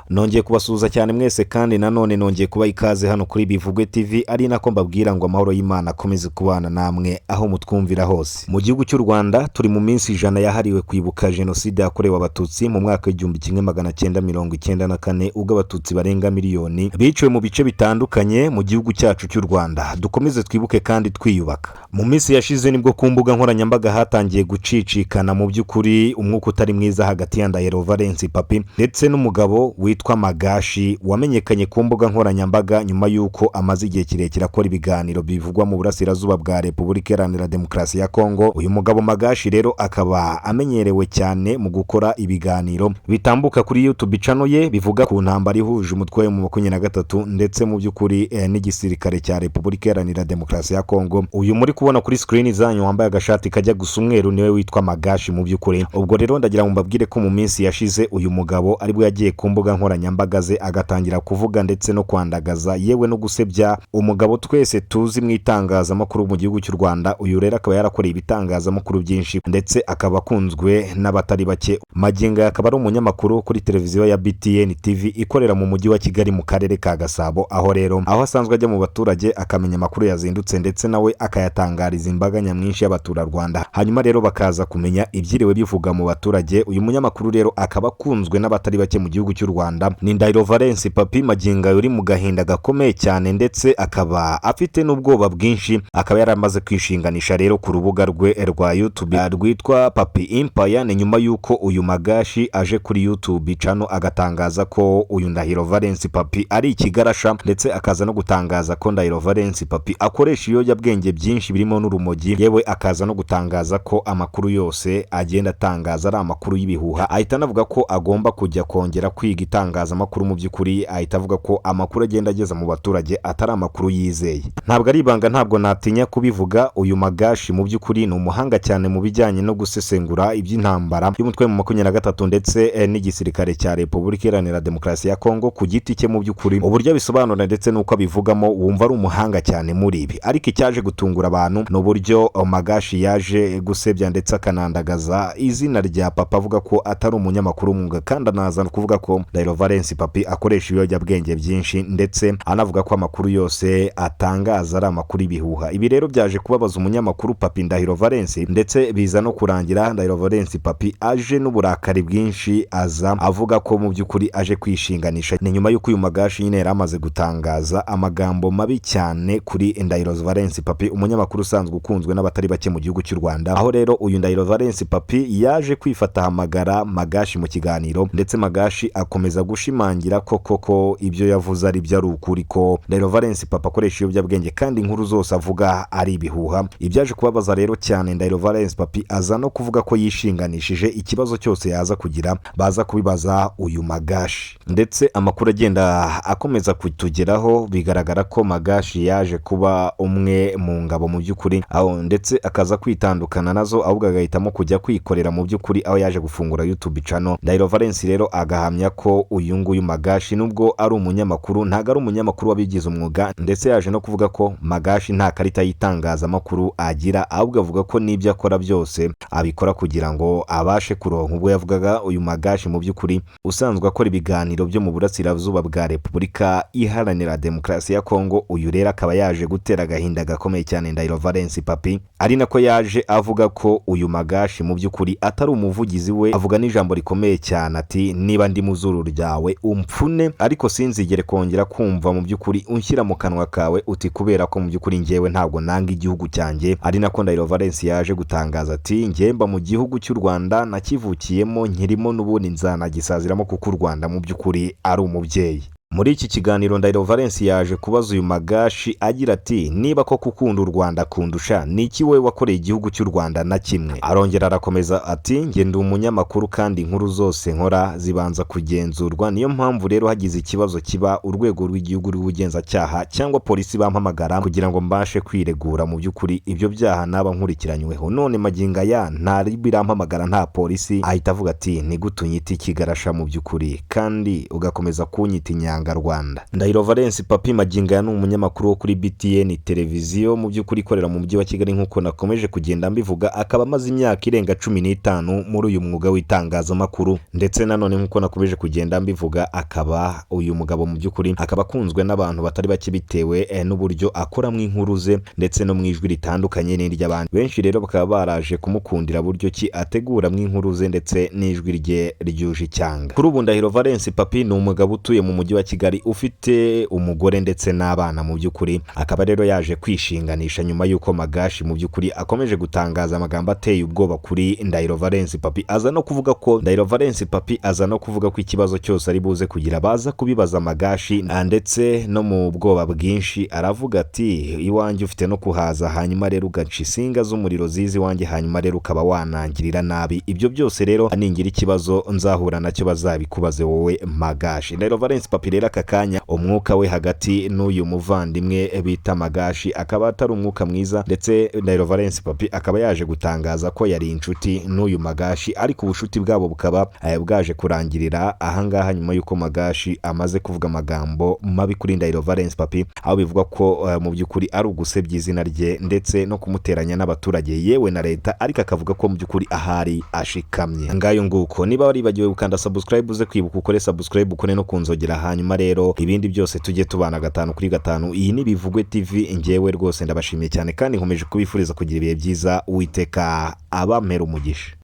Nongeye kubasuhuza cyane mwese, kandi nanone nongeye kubaha ikaze hano kuri Bivugwe TV, ari nako mbabwira ngo amahoro y'Imana akomeze kubana namwe aho mutwumvira hose. Mu gihugu cy'u Rwanda turi mu minsi 100 yahariwe kwibuka Jenoside yakorewe Abatutsi mu mwaka w'1994, ubwo Abatutsi barenga miliyoni biciwe mu bice bitandukanye mu gihugu cyacu cy'u Rwanda. Dukomeze twibuke kandi twiyubaka. Mu minsi yashize nibwo ku mbuga nkoranyambaga hatangiye gucicikana mu by'ukuri umwuka utari mwiza hagati ya Ndahiro Valens Papi ndetse n'umugabo witwa Magashi, wamenyekanye ku mbuga nkoranyambaga nyuma y'uko amaze igihe kirekire akora ibiganiro bivugwa mu burasirazuba bwa Repubulika Iharanira Demokarasi ya Kongo. Uyu mugabo Magashi rero akaba amenyerewe cyane mu gukora ibiganiro bitambuka kuri YouTube channel ye, bivuga ku ntambara ihuje umutwe wa M23 ndetse mu by'ukuri n'igisirikare cya Repubulika Iharanira Demokarasi ya Kongo. Uyu muri kubona kuri screen zanyu wambaye agashati kajya gusa umweru niwe witwa Magashi mu by'ukuri. Ubwo rero ndagira ngo mbabwire ko mu minsi yashize uyu mugabo aribwo yagiye ku mbuga nkoranyambaga ze agatangira kuvuga ndetse no kwandagaza, yewe no gusebya umugabo twese tuzi mu itangazamakuru mu gihugu cy'u Rwanda. Uyu rero akaba yarakoreye ibitangazamakuru byinshi ndetse akaba akunzwe n'abatari bake. Magingo akaba ari umunyamakuru kuri televiziyo ya BTN TV ikorera mu mujyi wa Kigali mu karere ka Gasabo, aho rero aho asanzwe ajya mu baturage akamenya amakuru yazindutse, ndetse nawe akayatangariza imbaga nyamwinshi y'abaturarwanda, hanyuma rero bakaza kumenya ibyiriwe bivuga mu baturage. Uyu munyamakuru rero akaba akunzwe n'abatari bake mu gihugu cy'u Rwanda, ni Ndahiro Valens Papi. Magingo uri mu gahinda gakomeye cyane ndetse akaba afite n'ubwoba bwinshi, akaba yaramaze kwishinganisha rero ku rubuga rwe rwa YouTube rwitwa Papi Empire. Ni nyuma y'uko uyu Magashi aje kuri YouTube channel agatangaza ko uyu Ndahiro Valens Papi ari ikigarasha, ndetse akaza no gutangaza ko Ndahiro Valens Papi akoresha ibiyobyabwenge byinshi birimo n'urumogi, yewe akaza no gutangaza ko amakuru yose agenda atangaza ari amakuru y'ibihuha. Ahita anavuga ko agomba kujya kongera kwiga itangazamakuru. Mu by'ukuri ahita avuga ko amakuru agenda ageza mu baturage atari amakuru yizeye. Ntabwo ari ibanga, ntabwo natinya kubivuga, uyu Magashi mu by'ukuri ni umuhanga cyane mu bijyanye no gusesengura iby'intambara y'umutwe mu 23 ndetse n'igisirikare cya Repubulika Iharanira Demokarasi ya Kongo. Ku giti cye, mu by'ukuri uburyo abisobanura ndetse n'uko abivugamo, wumva ari umuhanga cyane muri ibi. Ariko icyaje gutungura abantu ni uburyo Magashi yaje gusebya ndetse akanandagaza izina rya Papa, avuga ko atari umunyamakuru w'umwuga, kandi anaza kuvuga ko Ndahiro Valens Papi akoresha ibiyobyabwenge byinshi, ndetse anavuga ko amakuru yose atangaza ari amakuru y'ibihuha. Ibi rero byaje kubabaza umunyamakuru Papi Ndahiro Valens, ndetse biza no kurangira Ndahiro Valens Papi aje n'uburakari bwinshi, aza avuga ko mu by'ukuri aje kwishinganisha. Ni nyuma y'uko uyu Magashi nyine yari amaze gutangaza amagambo mabi cyane kuri Ndahiro Valens Papi, umunyamakuru usanzwe ukunzwe n'abatari bake mu gihugu cy'u Rwanda. Aho rero uyu Ndahiro Valens Papi yaje kwifata, ahamagara Magashi mu kiganiro, ndetse Magashi akomeza gushimangira ko koko ibyo yavuze ari byo, ari ukuri, ko Ndahiro Valens Papi akoresha ibiyobyabwenge kandi inkuru zose avuga ari ibihuha. Ibyaje kubabaza rero cyane Ndahiro Valens Papi, aza no kuvuga ko yishinganishije, ikibazo cyose yaza kugira baza kubibaza uyu Magashi. Ndetse amakuru agenda akomeza kutugeraho, bigaragara ko Magashi yaje kuba umwe mu ngabo mu by'ukuri, aho ndetse akaza kwitandukana nazo, ahubwo agahitamo kujya kwikorera mu by'ukuri, aho yaje gufungura YouTube channel. Ndahiro Valens rero agahamya ko uyu nguyu Magashi, nubwo ari umunyamakuru, ntabwo ari umunyamakuru wabigize umwuga, ndetse yaje no kuvuga ko Magashi nta karita y'itangazamakuru agira, ahubwo avuga ko n'ibyo akora byose abikora kugira ngo abashe kuronka. Ubwo yavugaga uyu Magashi mu by'ukuri usanzwe akora ibiganiro byo mu burasirazuba bwa Repubulika Iharanira Demokarasi ya Kongo. Uyu rero akaba yaje gutera agahinda gakomeye cyane Ndahiro Valens Papi, ari nako yaje avuga ko uyu Magashi mu by'ukuri atari umuvugizi we. Avuga n'ijambo rikomeye cyane ati: "Niba ndi mu zuru ryawe umpfune, ariko sinzigere kongera kumva mu by'ukuri unshyira mu kanwa kawe uti kubera ko mu by'ukuri ngewe ntabwo nanga igihugu cyanjye." Ari nako Ndahiro Valens yaje gutangaza ati: "Ngemba mu gihugu cy'u Rwanda, nakivukiyemo, nkirimo, n'ubundi nzanagisaziramo, kuko u Rwanda mu by'ukuri ari umubyeyi." Muri iki kiganiro Ndahiro Valens yaje kubaza uyu Magashi agira ati: "Niba koko ukunda u Rwanda kundusha, ni iki wowe wakoreye igihugu cy'u Rwanda na kimwe?" Arongera arakomeza ati: "Njye ndi umunyamakuru kandi inkuru zose nkora zibanza kugenzurwa. Niyo mpamvu rero hagize ikibazo kiba, urwego rw'igihugu rw'ubugenzacyaha cyangwa polisi bampamagara kugira ngo mbashe kwiregura mu by'ukuri ibyo byaha naba nkurikiranyweho. None magingo aya nta RIB irampamagara, nta polisi." Ahita avuga ati: "Ni gute unyita ikigarasha mu by'ukuri kandi ugakomeza kunyita inyanga?" Muhanga, Rwanda. Ndahiro Valens Papi magingo aya ni umunyamakuru wo kuri BTN Televiziyo, mu by'ukuri ikorera mu mujyi wa Kigali, nk'uko nakomeje kugenda mbivuga. Akaba amaze imyaka irenga 15 muri uyu mwuga w'itangazamakuru. Ndetse nanone, nk'uko nakomeje kugenda mbivuga, akaba uyu mugabo mu by'ukuri akaba akunzwe n'abantu batari bake bitewe n'uburyo akoramo inkuru ze ndetse no mu ijwi ritandukanye n'iry'abandi benshi. Rero bakaba baraje kumukundira buryo ki ateguramo inkuru ze ndetse n'ijwi rye ryuje icyanga. Kuri ubu Ndahiro Valens Papi ni umugabo utuye mu mujyi wa Kigali, ufite umugore ndetse n'abana. Mu by'ukuri akaba rero yaje kwishinganisha nyuma y'uko Magashi mu by'ukuri akomeje gutangaza amagambo ateye ubwoba kuri Ndahiro Valens Papi, aza no kuvuga ko Ndahiro Valens Papi aza no kuvuga ko ikibazo cyose ari buze kugira baza kubibaza Magashi. Ndetse no mu bwoba bwinshi aravuga ati: "Iwanjye ufite no kuhaza, hanyuma rero ugaca insinga z'umuriro ziza iwanjye, hanyuma rero ukaba wanangirira nabi. Ibyo byose rero ningira ikibazo nzahura nacyo bazabikubaze wowe Magashi." Ndahiro Valens Papi rero aka kanya umwuka we hagati n'uyu muvandimwe bita Magashi akaba atari umwuka mwiza. Ndetse Ndahiro Valens Papi akaba yaje gutangaza ko yari inshuti n'uyu Magashi, ariko ubushuti bwabo bukaba bwaje kurangirira ahangaha nyuma y'uko Magashi amaze kuvuga amagambo mabi kuri Ndahiro Valens Papi, aho bivugwa ko mu by'ukuri ari ugusebya izina rye ndetse no kumuteranya n'abaturage, yewe na leta, ariko akavuga ko mu by'ukuri ahari ashikamye. Ngayo nguko. Niba waribagiwe gukanda subscribe, uze kwibuka ukore subscribe, ukore no kunzogera, hanyuma rero ibindi byose tujye tubana gatanu kuri gatanu. Iyi ni Bivugwe TV. Ngewe rwose ndabashimiye cyane kandi nkomeje kubifuriza kugira ibihe byiza. Uwiteka abampera umugisha.